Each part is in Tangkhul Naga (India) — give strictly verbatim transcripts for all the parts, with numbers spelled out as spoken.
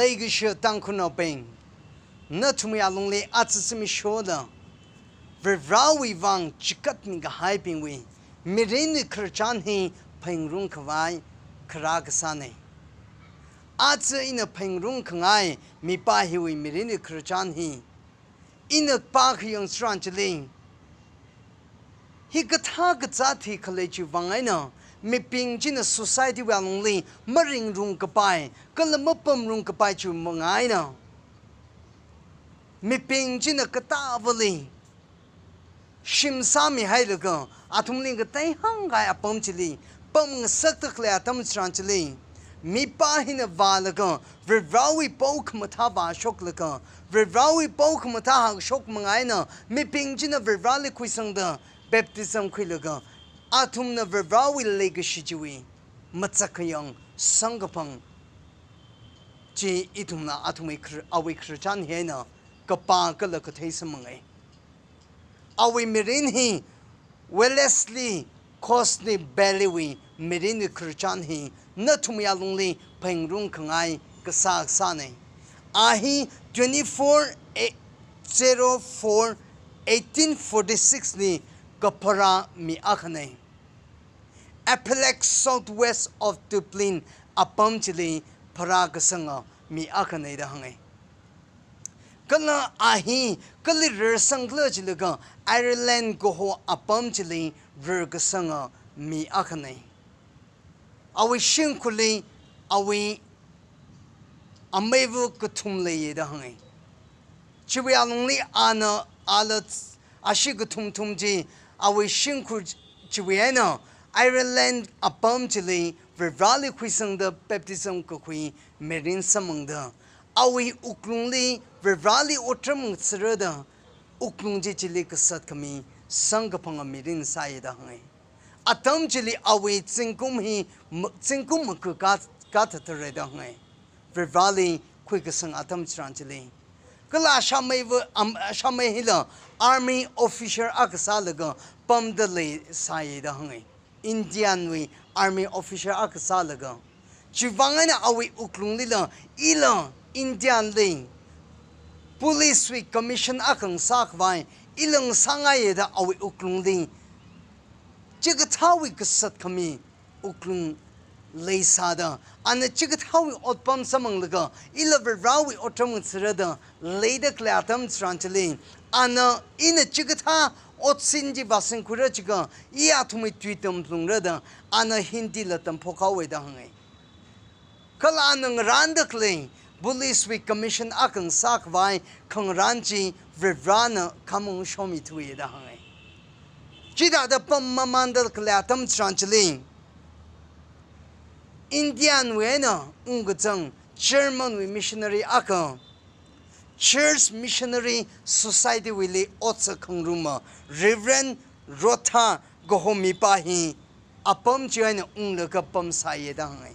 Leikashi Tangkhulnaobing, nathumwui alungli aja zimikshoda Varivarawui vang chikatmi kahaibingwui mirinwui khararchan hi phaningungkhavai kharā kasāna. Aja ina phaningung khangai mipā hiwui mirinwui khararchan hi ina pākhayang tharan chili, hikathā kazāt hi khalei chiwui vang eina mibing china society wui alungli maringrung kapai, kala mapamrung kapai chiwui vang eina mibing china katāvali shim sāmihailaga, athumli katei hāngkahai apam chili pamngasakda khalei atam tharan chili, mipā hina vālaga, Varivarawui pao khamathā vāshoklaga, Varivarawui pao khamathā hāngshok manga eina mibing china Varivarali khuisangda baptism khuilaga, athumna Varivarawui leikashi chiwui machakhayang samkaphang chi ithumna athumwui khar-, awui khararchan hi eina kapā kala kathei samphangai. Awui mirin hi Wellesley Cosley Bailey wui mirinwui khararchan hi nathumwui alungli phaningung khangai kasā kasāna. A hi twenty-four zero four eighteen forty-six li kapharā mi akhana. Appalachia southwest of Dublin apam chili pharākasanga mi akhana da hānga. Kala a hi kali rarsangkhala jilaga Ireland kaho apam chili rarkasanga mi akhana. Awui shimkhurli awui ameiva kathum leiya da hānga. Chiwui alungli ana ala ashi kathum thum chi awui shimkhur chiwui eina Ireland apam chili Varivarali khuisangda baptism kakhui mirin samphangda, awui wuklungli Varivarali otram ngatharada, wuklung chi chili kasat khami samkaphanga mirin sāya da hānga. Atam chili awui zingkum hi ma-, zingkum maka ka, kathathara da hānga. Varivarali khuikasang atam tharan chili. Kala ashameiva, am, ashamei hila army officer akha sālaga pamda leisāya da hānga. Indian wui army officer akha sālaga. Chiwui vang eina awui wuklunglila, ila Indian li police wui commission akha ngasākhavai, ila ngasāngaiya da awui wuklungli chikathāwui kasat khami wuklung leisāda, ana chikathāwui otpam samphanglaga, ila Varivarawui otram ngatharada leida khalei atam tharan chili, ana ina chikathā otsin chi vāsingkhuira jiakha, i athumwui tui tamphalungra da, ana Hindi la tamphok haowa da hānga. Kala ana ngaranda khalei police wui commission akha ngasākhavai khangarān chi Varivarana khamong shomithuwa da hānga. Chithāda pam mamanda khalei atam tharan chili, Indian wui eina ungkazang German wui missionary akha, Church Missionary Society wuili otsak khangaruma Reverend Rotha kaho mipā hi apam chi eina unglaga pamsāya da hānga.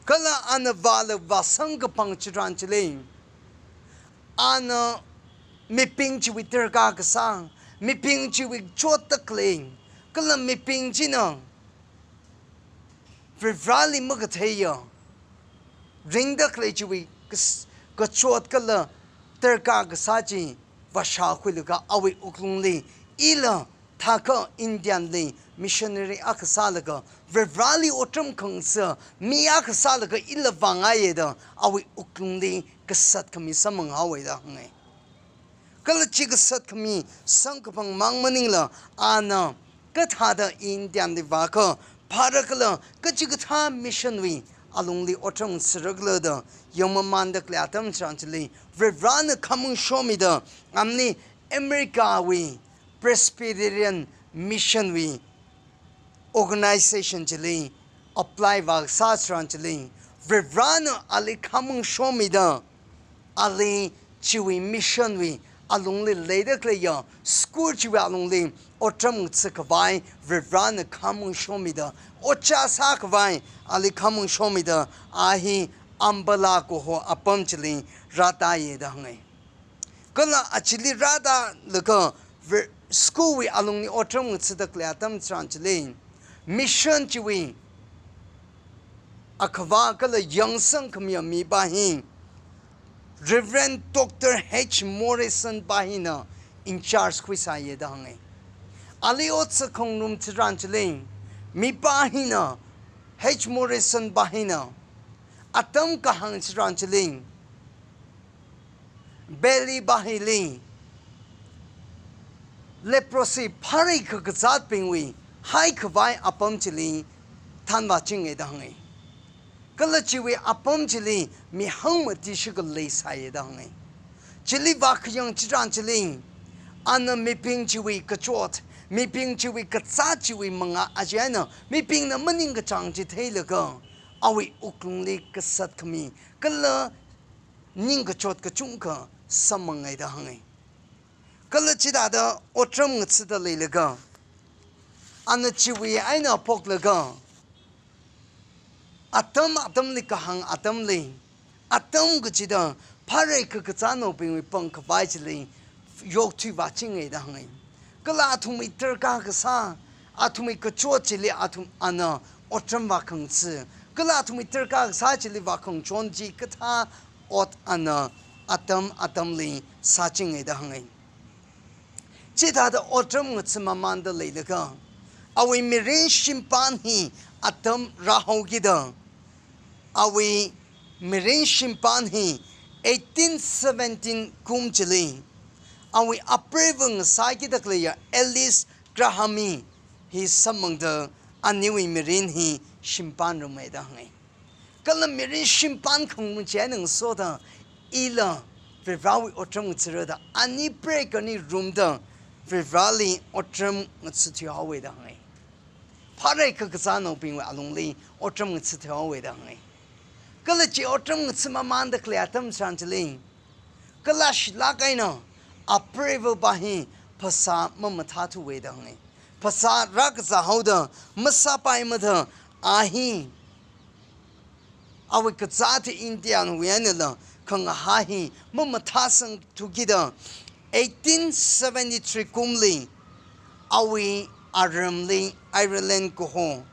Kala ana vāla vāsangkaphang chitharan chili, ana mibing chiwui darkar kasā, mibing chiwui chotda khalei, kala mibing china Varivarali makatheiya, ringda khalei chiwui kas-, kachot kala darkar kasā chi vāshākhuilaga awui wuklungli, ila thākha Indian li missionary akha sālaga, Varivarali otram khangatha mi akha sālaga ila vāngaiya da awui wuklungli kasat khami samphang haowa da hānga. Kala chi kasat khami samkaphang mang maningla, ana kathāda Indian li vākha phāra kala, kachikathā mission wui alungli otram ngathara khala da yangmamanda khalei atam tharan chili, Varivarana khamong shomida, amli America wui Presbyterian Mission wui organization chili apply vākasā tharan chili, Varivarana ali khamong shomida, ali chiwui mission wui alungli leida khaleiya school chiwui alungli otram ngathakhavai Varivarana khamong shomida, ojā sākhavai ali khamong shomida, a hi Umballa kaho apam chili rātāya da hānga. Kala a chili rātālaga Ver-, school wui alungli otram ngathada khalei atam tharan chili, mission chiwui akhava kala yangsang khamiya mipā hi Reverend Doctor H Morrison pā hina in charge khuisāya da hānga. Ali ot sākhangarum chitharan chili, mipā hina, H Morrison pā hina, atam kahāng chitharan chili, Bailey pā hili, leprosy pharai kakazātbingwui haikhavai apam chili thanvāchinga da hānga. Kala chiwui apam chili mi hangmati shikha leisāya da hānga. Chili vākhayang chitharan chili, ana mibing chiwui kachot, mibing chiwui kazāt chiwui manga aja eina, mibingna maningkachāng chi theilaga, awui wuklungli kasat khami, kala ningkachot kachungkha samphanga da hānga. Kala chithāda otram ngathada leilaga, ana chiwui eina phoklaga, atam atamli kahāng atamli, atam kachida pharai kakazānaobingwui pāng khavai chili yokthui vāchinga da hānga. Kala athumwui darkar kasā, athumwui kachot chili athum ana otram vākhangatha, kala athumwui darkar kasā chili vākhangachon chikathā ot ana atam atamli sāchinga da hānga. Chithāda otram ngatha mamānda leilaga, awui mirin shimpān hi atam rāhaokida, awui mirin shimpān hi eighteen seventeen kum chili, awui apreiva ngasākida khaleiya Alice Graham hi samphangda aniwui mirin hi shimpānrumma da hānga. Kala mirin shimpān khangarum chi eina ngasoda, ila Varivarāwui otram ngathara da, ani preigahli ngarumda Varivarāli otram ngathathuihaowa da hānga. Pharai kakazānaobingwui alungli otram ngathathuihaowa da hānga. Kala chi otram ngatha mamānda khalei atam chitharan chili, kalāshilāk eina apreiva pā hi phasā mamathāthuwa da hānga. Phasā rākazā haoda masāpaimada a hi, awui kazāt Indiawui einala khangahā hi mamathāsangthukida, eighteen seventy-three kumli awui aramli Ireland kaho,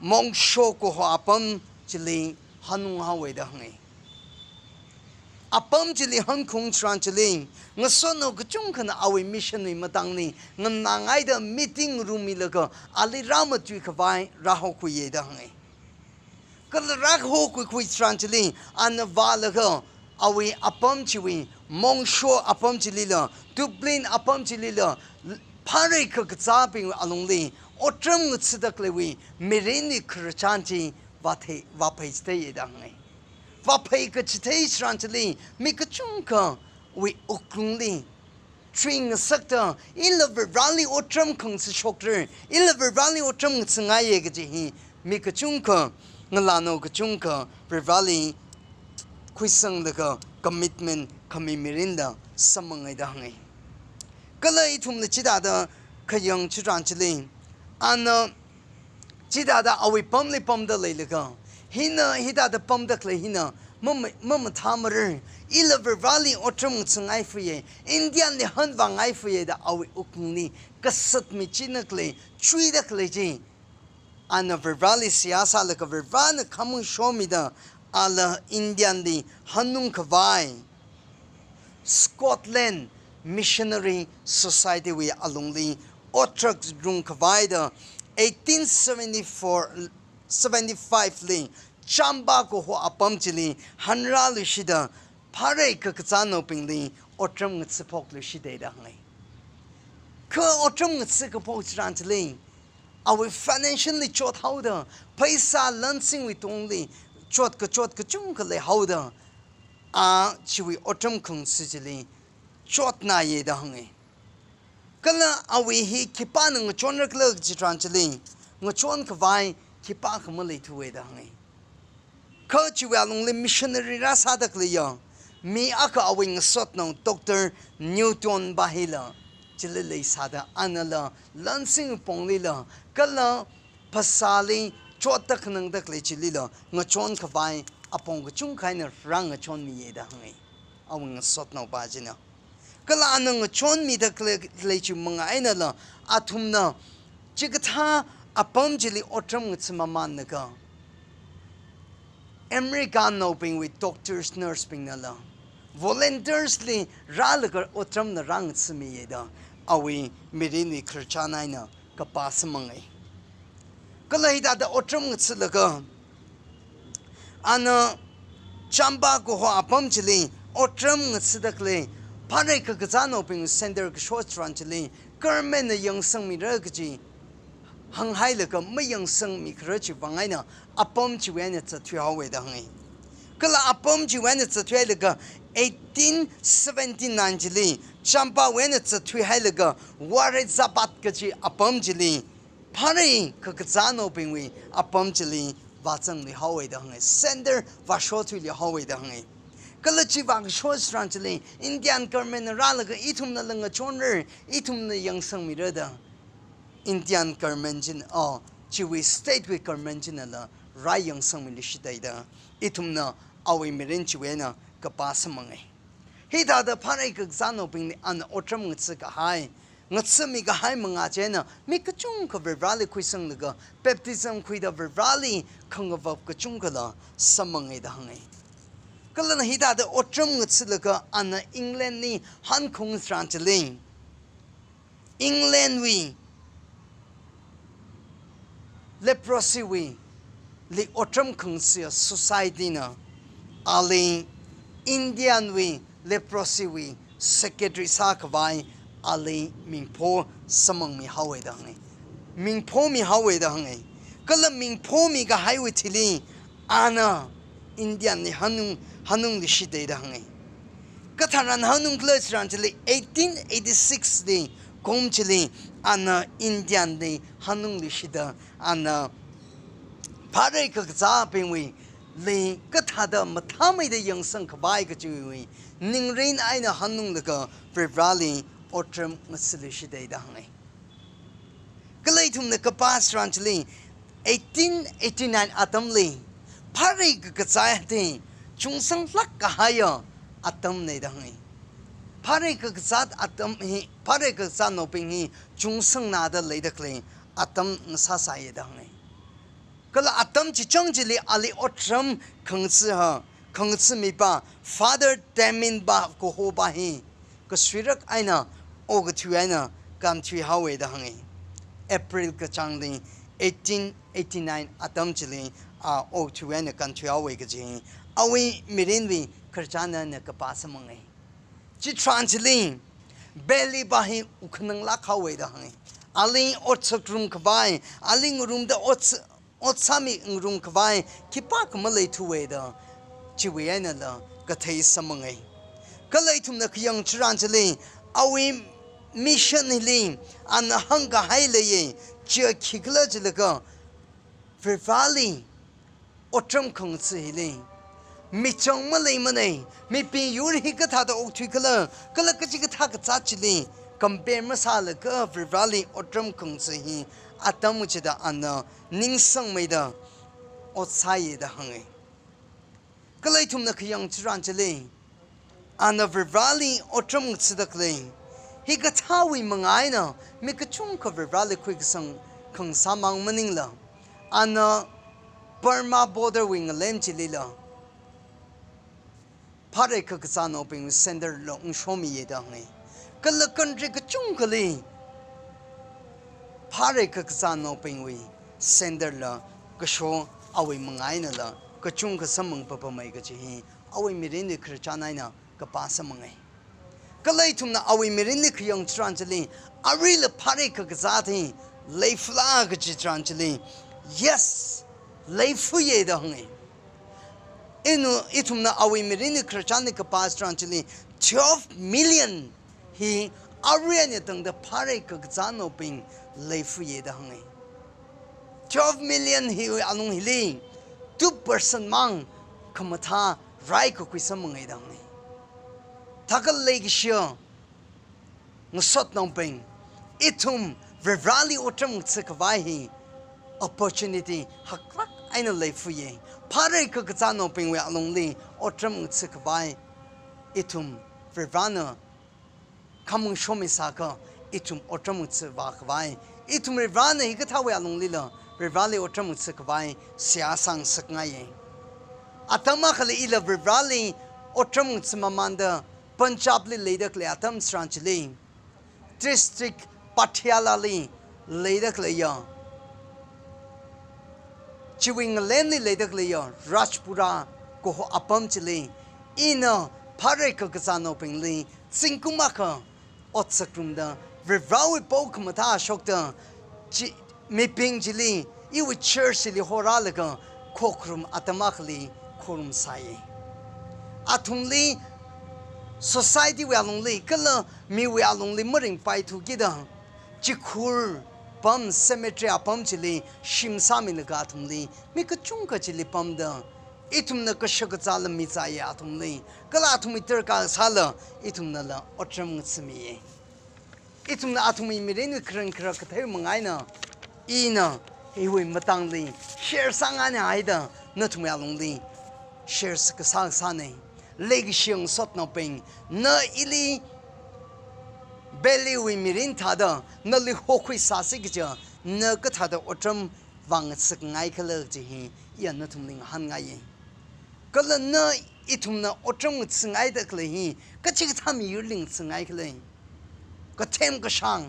Mong Shaw kaho apam chili hanunghaowa da hānga. Apam chili hankhaung chitharan chili, ngasotnao kachungkhana awui mission wui matangli nganāngaida meeting ngarummilaga ali rāmatui khavai rāhokhuiya da hānga. Kala rāhokhuikhui chitharan chili, ana vālaga awui apam chiwui, Mong Shaw apam chilila, Dublin apam chilila, pharai kakazābingwui alungli otram ngathada khaleiwui mirinwui khararchan chi vāthei, vāphei chitheiya da hānga. Vāphei kachithei chitharan chili, mi kachungkhawui wuklungli tui ngasakta, ila Varivarāli otram khangatha shokra, ila Varivarāli otram ngathangaiya kaji hi mi kachungkha, ngalānao kachungkha Varivarāli khuisanglaga commitment khami mirinla samphanga da hānga. Kala ithumla chithāda khayang chitharan chili, ana chithāda awui pamli pamda leilaga, hina hithāda pamda khalei hina mama-, mamathāmara, ila Varivarāli otram ngathangaifaya, Indiali hanvāngaifaya da awui wuklungli kasat michina khalei, chuida khalei chi, ana Varivarāli seihā sālaga Varivarāna khamong shomida, ala Indiali hanung khavai Scotland Missionary Society wui alungli otrak ngarung khavaida, eighteen seventy-four, seventy-five li Chamba kaho apam chili hanrāluishida, pharai kakazānaobingli otram ngathaphokluishida da hānga. Kha otram ngathaphok chitharan chili, awui financially chothaoda, pheisā lansingwui tungli chot kachot kachungkha leihaoda, a chiwui otram khangatha chili chotnāya da hānga. Kala awui hi khipāna ngachonrakhala chitharan chili, ngachon khavai khipākha maleithuwa da hānga. Kha chiwui alungli missionary rāsāda khaleiya mi akha awui ngasotnao Doctor Newton pā hila chili leisāda, anala lansing ponglila kala phasāli chotda khanangda khalei chilila ngachon khavai apong kachungkha eina rāngachonmiya da hānga, awui ngasotnao pā china. Kala ana ngachonmida khalei, khalei chi manga einala, athumna chikathā apam chili otram ngatha mamānlaga, Americanaobingwui doctors, nurse bingnala volunteers li rālaga otramna rāngathamiyeda, awui mirinwui khararchan eina kapā samangai. Kala hithāda otram ngathalaga, ana Chamba kaho apam chili otram ngathada khalei, pharai kakazānaobing center kasho tharan chili, government na yangsangmira kaji hānghailaga mayangsangmikharar chiwui vang eina apam chiwui eina zatthuihaowa da hāngai. Kala apam chiwui eina zatthuihailaga eighteen seventy-nine chili, Chambawui eina zatthuihailaga Warizabat kaji apam chili, pharai kakazānaobingwui apam chili vāzangluihaowa da hāngai. Center vāshothuiluihaowa da hāngai. Kala chi vākasho tharan chili, Indian government na rālaga ithumna langachonra, ithumna yangsangmira da Indian government china, oh, chiwui state wui government chinala rāyangsangmiluishithaida, ithumna awui mirin chiwui eina kapā samangai. Hithāda pharai kakazānaobingli ana otram ngathakahai, ngathamikahai manga chieina mi kachungkha Varivarali khuisanglaga, baptism khuida Varivarali khangavap kachungkhala samangai da hāngai. Kala hithāda otram ngathalaga ana England li hankhung tharan chili, England wui leprosy wui li otram khangatha society na ali Indian wui leprosy wui secretary sākhavai ali mingpho samangmihaowa da hāngai. Mingphomihaowa da hāngai. Kala mingphomikahaiwui thili ana Indian li hanung, hanungluishithaida hāngai. Katharan hanungkhala tharan chili eighteen eighty-six li kum chili ana Indian li hanungluishithaida ana pharai kakazābingwui li kathāda mathāmeida yangsangkhavai kajiwui ningrin eina hanunglaga Varivarali otram ngathāluishithaida hāngai. Kala ithumna kapā tharan chili eighteen eighty-nine atamli pharai kakazā hi chungsanglāk kahaiya atamna da hāngai. Pharai kakazā atam hi, pharai kakazānaobing hi chungsangnada leida khalei atam ngasāsāya da hāngai. Kala atam chichang chili ali otram khangatha, khangathamipa Father Tamin ba kahopa hi kasuirak eina okathui eina kānthuihaowa da hāngai. April kachāngli eighteen eighty-nine atam chili a okathui eina kānthuihaowa kaji awui mirinwui khararchan eina kapā samangai. Chitharan chili Bailey pa hi wukhanang lākhaowa da hāngai. Ali otsak ngarumkhavai, ali ngarumda ot, ot sāmi ngarumkhavai khipākha maleithuwa da chiwui einala kathei samangai. Kala ithumna khayang tharan chili awui mission hili ana hāngkahai leiya, chiya khikhala jilaga Varivarali otram khangatha hili michang maleimana, mibing yur hi kathāda okthuikhala, kala kachikathā kazāt chili compare masālaga Varivarali otram khangatha hi atam chida ana ningsangmeida ot sāya da hāngai. Kala ithumna khayang tharan chili ana Varivarali otram ngathada khalei hikathāwui manga eina mi kachungkha Varivarali khuikasang khangasāmang maningla, ana Burma border wui ngalem chilila pharai kakazānaobing centre la ungshomiya da hāngai. Kala country kachungkhali pharai kakazānaobingwui centre la kasho awui manga einala kachungkha samphang papamai kaji hi awui mirinwui khararchan eina kapā samangai. Kala ithumna awui mirinli khayang tharan chili, aruila pharai kakazāt hi leifala kaji tharan chili, yes, leifuya da hāngai. Inu, ithumna awui mirinwui khararchanli kapā tharan chili, twelve million hi arui eina tangda pharai kakazānaobing leifuya da hāngai. Twelve million hiwui alung hili two percent mang khamathā rai kakhui samangai da hāngai. Thākha leikashiya ngasotnaobing, ithum Varivarali otram ngathakhavai hi opportunity haklāk eina leifuya. Pharai kakazānaobingwui alungli otram ngathakhavai ithum Varivarana khamang shomi sākha ithum otram ngathakhavai, ithum Varivarana hikathāwui alunglila Varivarali otram ngathakhavai seihā sāngasakngaiya. Atam akhali ila Varivarali otram ngathamamanda Punjabli leida khalei atam tharan chili, District Patialali leida khaleiya, chiwui ngalenli leida khaleiya Rajpura kaho apam chili, ina pharei kakazānaobingli zingkum akha otsak ngarumda, Varivarāwui pao khamathā shokta, chi, mibing chili, iwui church chili horālaga, khokharum atam akhali khorumsai. Athumli society wui alungli, kala miwui alungli maringpaithu kida, chikhur pam, cemetery apam chili shim sāmilaga athumli mi kachungkha chili pamda, ithumna kashakazāla mizāya athumli, kala athumwui darkar sāla ithumnala otram ngathamiya. Ithumna athumwui mirinwui kharan kharak kathei manga eina, ina hiwui matangli share sāngai haida nathumwui alungli share sā kasā kasāna. Leikashi ngasotnaobing, na ili Valley wui mirin thāda nali hokhuisāsi kaja, na kathāda otram vāngathangai khala kaji hi iya nathumli ngahānngaiya. Kala na ithumna otram ngathangaida khalei hi kachikathā miyurli ngathangai khala? Kathem kashāng,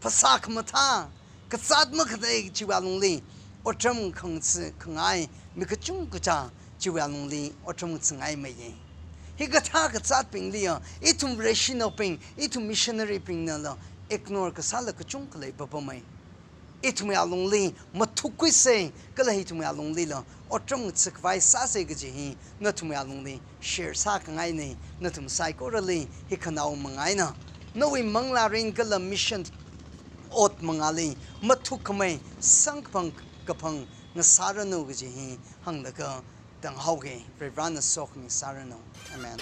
phasā khamathā, kazāt makhalei chiwui alungli otram khangatha khangai mi kachungkha chiwui alungli otram ngathangaimeiya. Hikathā kazātbingliya ithum Vareshinaobing, ithum missionary bingnala ignore kasāla kachungkha leipapamei. Ithumwui alungli mathukhuisa, kala ithumwui alunglila otram ngathakhavai sāsa kaji hi nathumwui alungli share sākhangaina. Nathum saikorali hi khanaowa manga eina, nawui manglārin kala mission ot mangāli mathukhamei samkaphang kaphang ngasāranu kaji hi hānglaga tanghaoga. Varivarāna sokhami sāranu. Amen.